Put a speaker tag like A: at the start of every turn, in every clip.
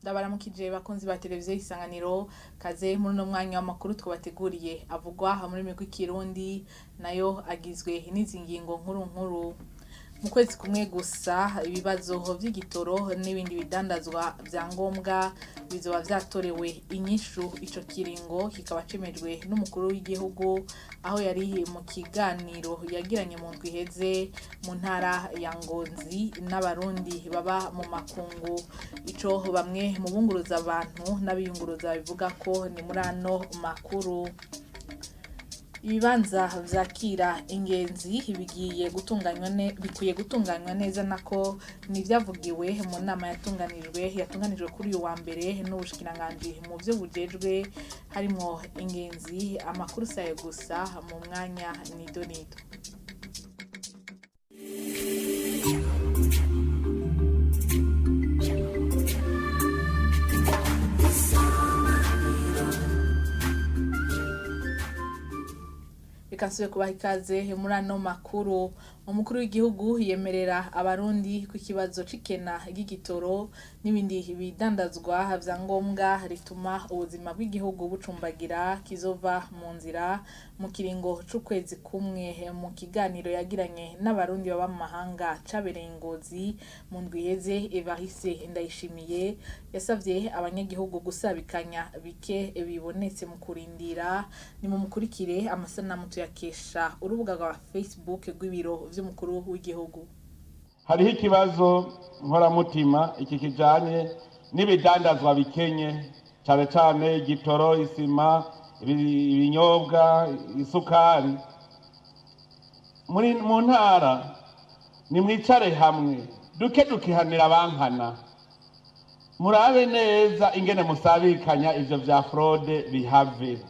A: Ndabaramukije bakunzi ba televiziyo Isanganiro, kaze muri uno mwanya w'amakuru twabateguriye avugwa mu rurimi rw'ikirundi, nayo agizwe n'izi ngingo nkuru nkuru. Mu kwezi kumwe gusa, ibibazo vy'igitoro n'ibindi bidandazwa vya ngombwa bizoba vyatorewe inyishu. Ico kiringo kikaba cemejwe n'umukuru w'igihugu aho yari mu kiganiro yagiranye mu ndwi iheze mu ntara ya Ngozi n'Abarundi baba mu makungu. Ico bamwe mu bunguruza abantu n'abiyunguruza bivuga ko ni muri ano makuru. Ibibanza vyakira ingenzi bigiye gutunganywa ne, bikwiye gutunganywa neza, nako nivyavugiwe mu nama yatunganijwe kuri uyu wa mbere n'ubushikiranganji mu vyo bujejwe harimwo ingenzi. Amakuru sayo gusa, mu mwanya nido nido. Reka nsubire kubaha ikaze muri ano makuru. Umukuru w'igihugu yemerera Abarundi ko ikibazo c'ikena ry'igitoro n'ibindi bidandazwa vya ngombwa rituma ubuzima bw'igihugu bucumbagira kizova mu nzira mu kiringo c'ukwezi kumwe. Mu kiganiro yagiranye n'Abarundi baba mu mahanga cabereye i Ngozi mu ndwi iheze, Evariste Ndayishimiye yasavye abanyagihugu gusabikanya bike bibonetse mu kurindira. Nimumukurikire, amasanamu tuyakesha urubuga rwa Facebook rw'ibiro vy'umukuru w'igihugu.
B: Hariho ikibazo nkoramutima iki kijanye n'ibidandazwa bikenye, cane cane igitoro, isima, ibinyobwa, isukari. Muri mu ntara nimwicare hamwe, duke dukihanira abankana, murabe neza ingene musabikanya ivyo vya fraude bihave,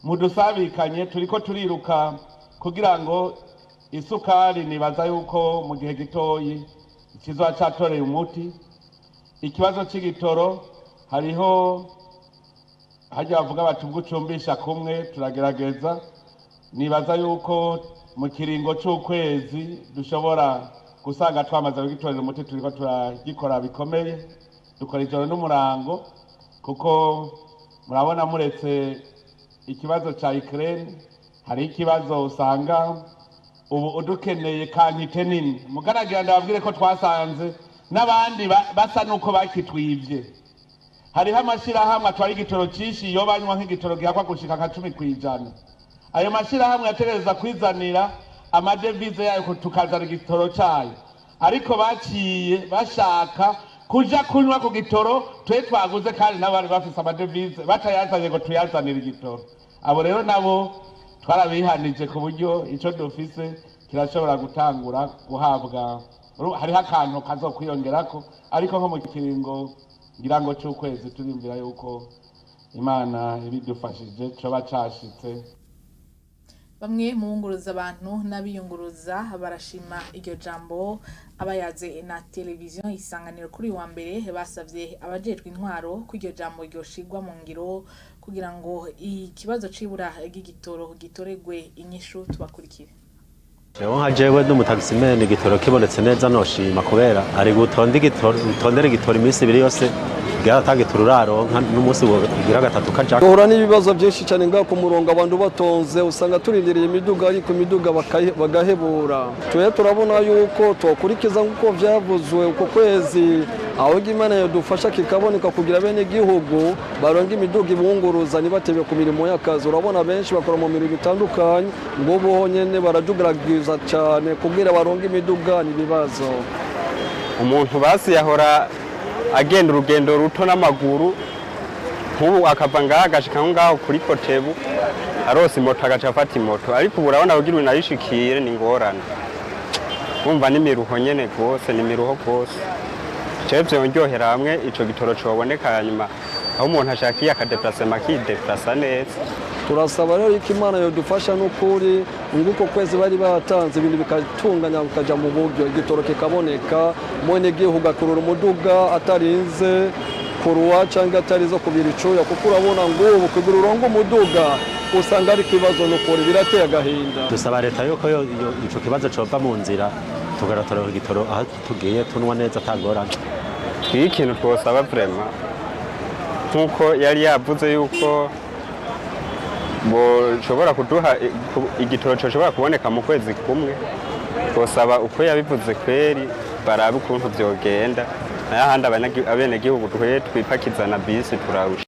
B: mudusabikanye. Turiko turiruka kugira ngo isukari, nibaza yuko mu gihe gitoyi kizoba catoreye umuti. Ikibazo c'igitoro, hariho harya bavuga bati ubwo ucumbisha kumwe, turagerageza. Nibaza yuko mu kiringo c'ukwezi dushobora gusanga twamaze kugitorera umuti. Turiko turagikora bikomeye, dukora ijoro n'umurango, kuko murabona muretse ikibazo ca Ukraine, hari ikibazo usanga ubu udukeneye quantité nini. Mugaragira ndababwire ko twasanze n'abandi basa nuko bakitwivye. Hariho amashirahamwe atwara igitoro cinshi, iyo banywa nk'igitoro gihakwa gushika nka 10%. Ayo mashirahamwe yategereza kwizanira amadevize yayo, tukazana igitoro cayo, ariko baciye bashaka kuja kunywa ku gitoro twe twaguze, kandi nabo bari bafise amadevize batayazanye ngo tuyazanire igitoro. Abo rero nabo twarabihanije, ku buryo ico dufise kirashobora gutangura guhabwa. Hariho akantu kazokwiyongerako, ariko nko mu kiringo ngira ngo c'ukwezi, turiyumvira yuko Imana ibidufashije coba cashitse.
A: Bamwe mu bunguruza abantu n'abiyunguruza barashima iryo jambo. Abayaze na televiziyo Isanganiro kuri uyu wa mbere basavye abajejwe intwaro ko iryo jambo ryoshirwa mu ngiro kugira ngo ikibazo c'ibura ry'igitoro gitoregwe inyishu. Tubakurikire.
C: Jewe nka jewe n'umutaximan, igitoro kibonetse neza noshima, kubera ari gutonda igitoro, utondera igitoro iminsi 2 yose ugira atagitoro uraronka, n'umunsi ugira gatatu kaja.
D: Duhura n'ibibazo byinshi cyane ngaho ku murongo, abantu batonze, usanga turindiriye imiduga, ariko imiduga bagahebura. Twe turabona yuko twakurikiza nk'uko byavuzwe uko kwezi, aho Imana yadufasha kikaboneka, kugira bene igihugu baronga imiduga ibunguruza, ntibatebe ku mirimo y'akazi. Urabona benshi bakora mu mirimo itandukanye, ngo bo nyene barajugaragiza cyane kubwira baronga imiduga n'ibibazo.
E: Umuntu basi yahora agenda urugendo ruto n'amaguru, nk'ubu akava ngaha agashika aho ngaho kuri Kotebu, arose imoto agaca afata imoto, ariko ubu urabona kugira unayishikire ni ingorane. Wumva n'imiruho nyene rwose, ni imiruho rwose. Jewe vyonryohera hamwe ico gitoro coboneka, hanyuma aho umuntu ashakiye akadeplacement akideplasa neza.
D: Turasaba rero ko Imana yodufasha n'ukuri, nguko kwezi bari batanze, ibintu bikatunganya, bikaja mu buryo, igitoro kikaboneka, mwene gihugu akurura umuduga atarinze kuruwa cyangwa atarizo kubira icuya, kuko urabona ngubu kugira urongo umuduga usanga ari ikibazo. N'ukuri birateye agahinda.
C: Dusaba leta yuko ico kibazo cova mu nzira, tugaratora igitoro aho tugiye, tunwa neza atangorane.
E: Twiga ikintu twosaba vraiment. Nk'uko yari yavuze yuko boshobora kuduha igitoro coshobora kuboneka mu kwezi kumwe, twosaba uko yabivuze kweri barabe ukuntu vyogenda, nayo ahandi abenegihugu twe twipakiza na bisi turarusha.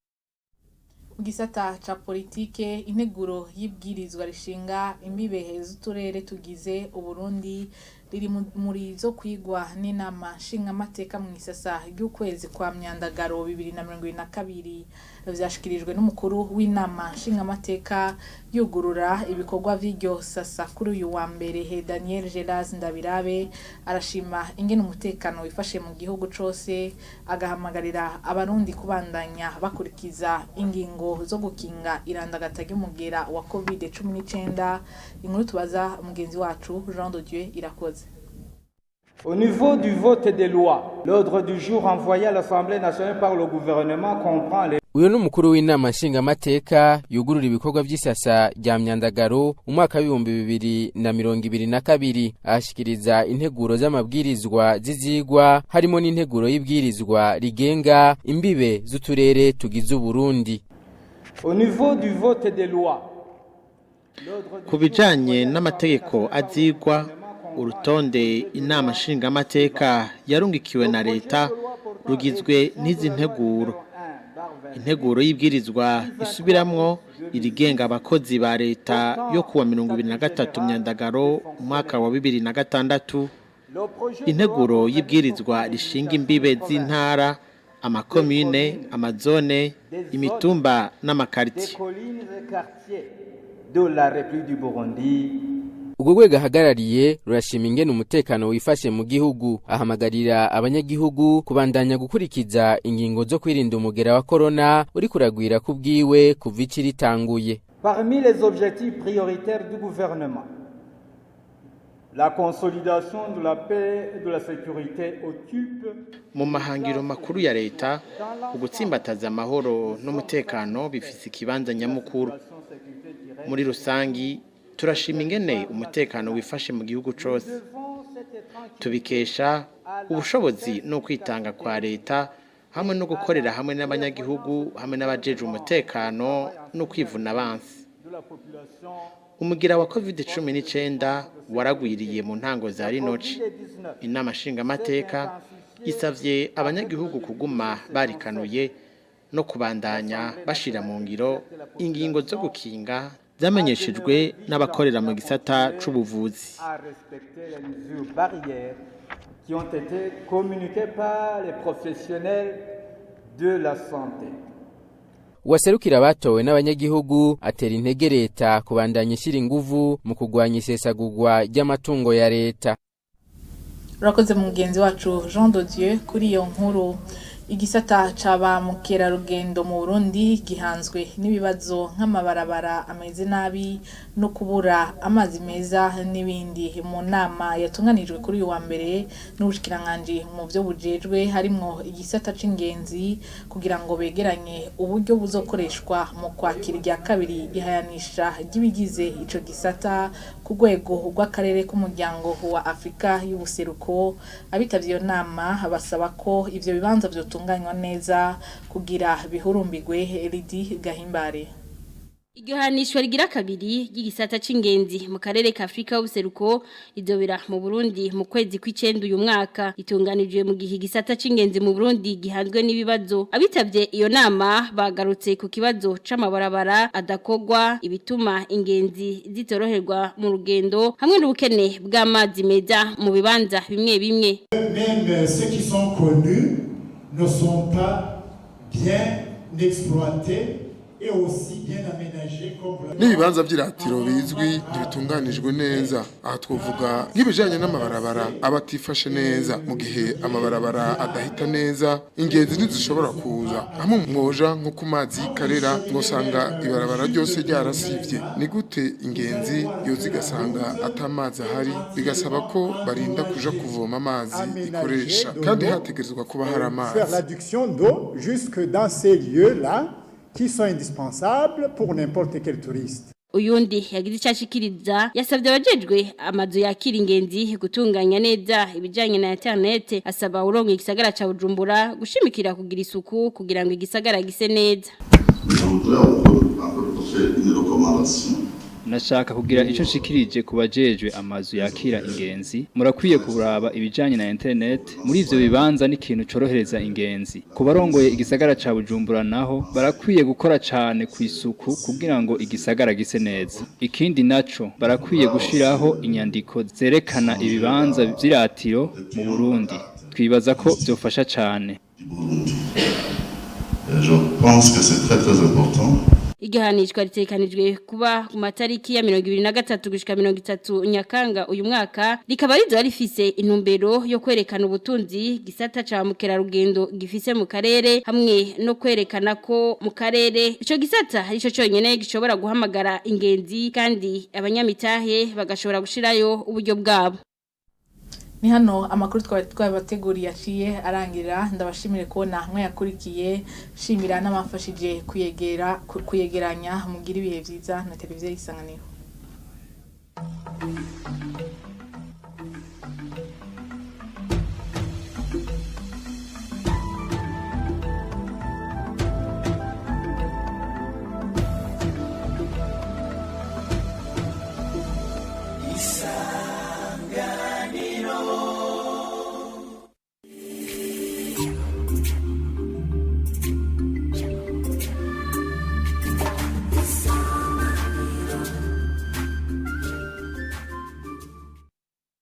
A: Mu gisata ca politike, integuro y'ibwirizwa rishinga imbibe z'uturere tugize Uburundi riri muri zo kwigwa n'inama nshingamateka mu isasa ry'ukwezi kwa Myandagaro 2022. Vyashikirijwe n'umukuru w'inama nshingamateka yugurura ibikorwa vy'iryo sasa kuri uyu wa mbere. Daniel Geras Ndabirabe arashima ingene umutekano wifashe mu gihugu cose, agahamagarira Abarundi kubandanya bakurikiza ingingo zo gukinga irandagata ry'umugera wa COVID-19. Inkuru tubaza mugenzi wacu Jean de Dieu Irakoze.
F: Au niveau du vote des lois, l'ordre du jour envoyé à l'Assemblée nationale par le gouvernement comprend les
G: Uyu ni umukuru w'inama nshingamateka yugurura ibikorwa vy'isasa rya Myandagaro umwaka w'2022, ashikiriza integuro z'amabwirizwa z'izigwa, harimo n'integuro y'ibwirizwa rigenga imbibe z'uturere tugize Uburundi.
F: Au niveau du vote des lois,
H: Ku bijanye n'amategeko azigwa, urutonde inama nshingamateka yarungikiwe na leta rugizwe n'izi nteguro: integuro y'ibwirizwa isubiramwo irigenga abakozi ba leta yo kuwa 23 Myandagaro umwaka wa 2006, integuro y'ibwirizwa rishinga imbibe z'intara, amakomine, amazone, imitumba n'amakaritiye.
F: Collines et quartiers de la République du Burundi.
G: Urwo rwego ahagarariye rurashima ingene umutekano wifashe mu gihugu, ahamagarira abanyagihugu kubandanya gukurikiza ingingo zo kwirinda umugera wa korona uri kuragwira ku bwiwe kuva ici ritanguye.
F: Parmi les objectifs prioritaires du gouvernement, la consolidation de la paix et de la sécurité occupe
H: Mu mahangiro makuru ya leta, ugutsimbataza amahoro n'umutekano bifise ikibanza nyamukuru. Muri rusangi, turashima ingene umutekano wifashe mu gihugu cose. Tubikesha ubushobozi no kwitanga kwa leta hamwe no gukorera hamwe n'abanyagihugu hamwe n'abajejwe umutekano no kwivuna abansi. Umugira wa COVID-19 waragwiriye mu ntango za rinoci. Inama nshingamateka isavye abanyagihugu kuguma barikanuye no kubandanya bashira mu ngiro ingingo zo gukinga zamenyeshejwe n'abakorera mu gisata c'ubuvuzi.
F: À respecter les mesures barrières qui ont été communiquées par les professionnels de la santé.
G: Uwaserukira abatowe n'abanyagihugu atera intege leta kubandanya ishyira inguvu mu kurwanya isesagurwa ry'amatungo ya leta.
A: Urakoze mugenzi wacu Jean de Dieu kuri iyo nkuru. Igisata ca ba mukerarugendo mu Burundi gihanzwe n'ibibazo nk'amabarabara ameze nabi no kubura amazi meza n'ibindi. Mu nama yatunganijwe kuri uyu wa mbere n'ubushikiranganji mu byo bujejwe, harimwo igisata c'ingenzi, kugira ngo begeranye uburyo buzokoreshwa mu kwakira irya kabiri ihayanisha ry'ibigize ico gisata ku rwego rw'akarere k'umuryango wa Afrika y'ubuseruko, abitavye iyo nama basaba ko ivyo bibanza vyotunganywa neza kugira bihurumbigwe. Lidi Gahimbare.
I: Iryo hanishwa rigira kabiri ry'igisata c'ingenzi mu karere ka Afrika y'ubuseruko rizobera mu Burundi mu kwezi kw'icenda uyu mwaka. Itunganijwe mu gihe igisata c'ingenzi mu Burundi gihanzwe n'ibibazo. Abitavye iyo nama bagarutse ku kibazo c'amabarabara adakogwa, ibituma ingenzi zitoroherwa mu rugendo, hamwe n'ubukene bw'amazi meza mu bibanza bimwe bimwe.
J: Même ceux qui sont connus ne sont pas bien exploités et aussi bien aménagés comme vous l'avez.
K: N'ibibanza by'iratiro bizwi ntibitunganijwe neza. Aha twovuga nk'ibijanye n'amabarabara aba atifashe neza. Mu gihe amabarabara adahita neza, ingenzi ntizishobora kuza. Hamwe mwoja nko ku mazi y'Ikarera, mwosanga ibarabara ryose ryarasivye. Ni gute ingenzi yoza igasanga atamazi ahari, bigasaba ko barinda kuja kuvoma amazi ikoresha, kandi hategerezwa kuba hari amazi?
J: Faire l'adduction d'eau jusque dans ces lieux-là qui sont indispensables pour n'importe quel touriste.
I: Uyundi yagize icyo ashikiriza yasabye abajejwe amazu yakira ingenzi gutunganya neza ibijanye na internet, asaba urongo igisagara ca Bujumbura gushimikira kugira isuku kugira ngo igisagara gise neza.
L: Nashaka kugira icyo nshikirije ku bajejwe amazu yakira ingenzi. Murakwiye kuraba ibijanye na internet muri ivyo bibanza, n'ikintu corohereza ingenzi. Ku barongoye igisagara ca Bujumbura naho, barakwiye gukora cane ku isuku kugira ngo igisagara gise neza. Ikindi naco, barakwiye gushiraho inyandiko zerekana ibibanza vy'iratiro mu Burundi. Twibaza ko vyofasha cane.
M: Je pense que c'est très très important.
I: Igihanishwa ritekanijwe kuba ku matariki ya 2023 gushika 30 Nyakanga uyu mwaka, rikaba rizoba rifise intumbero yo kwerekana ubutunzi gisata ca mukerarugendo gifise mu karere, hamwe no kwerekana ko mu karere ico gisata arico cyonyene gishobora guhamagara ingenzi kandi abanyamitahe bagashobora gushirayo uburyo bwabo.
A: Ni hano amakuru twari twabateguriye aciye arangira. Ndabashimire kubona mwayakurikiye, shimira n'abafashije kuyegera kuyegeranya. Mugira ibihe vyiza na televiziyo y'Isanganiro.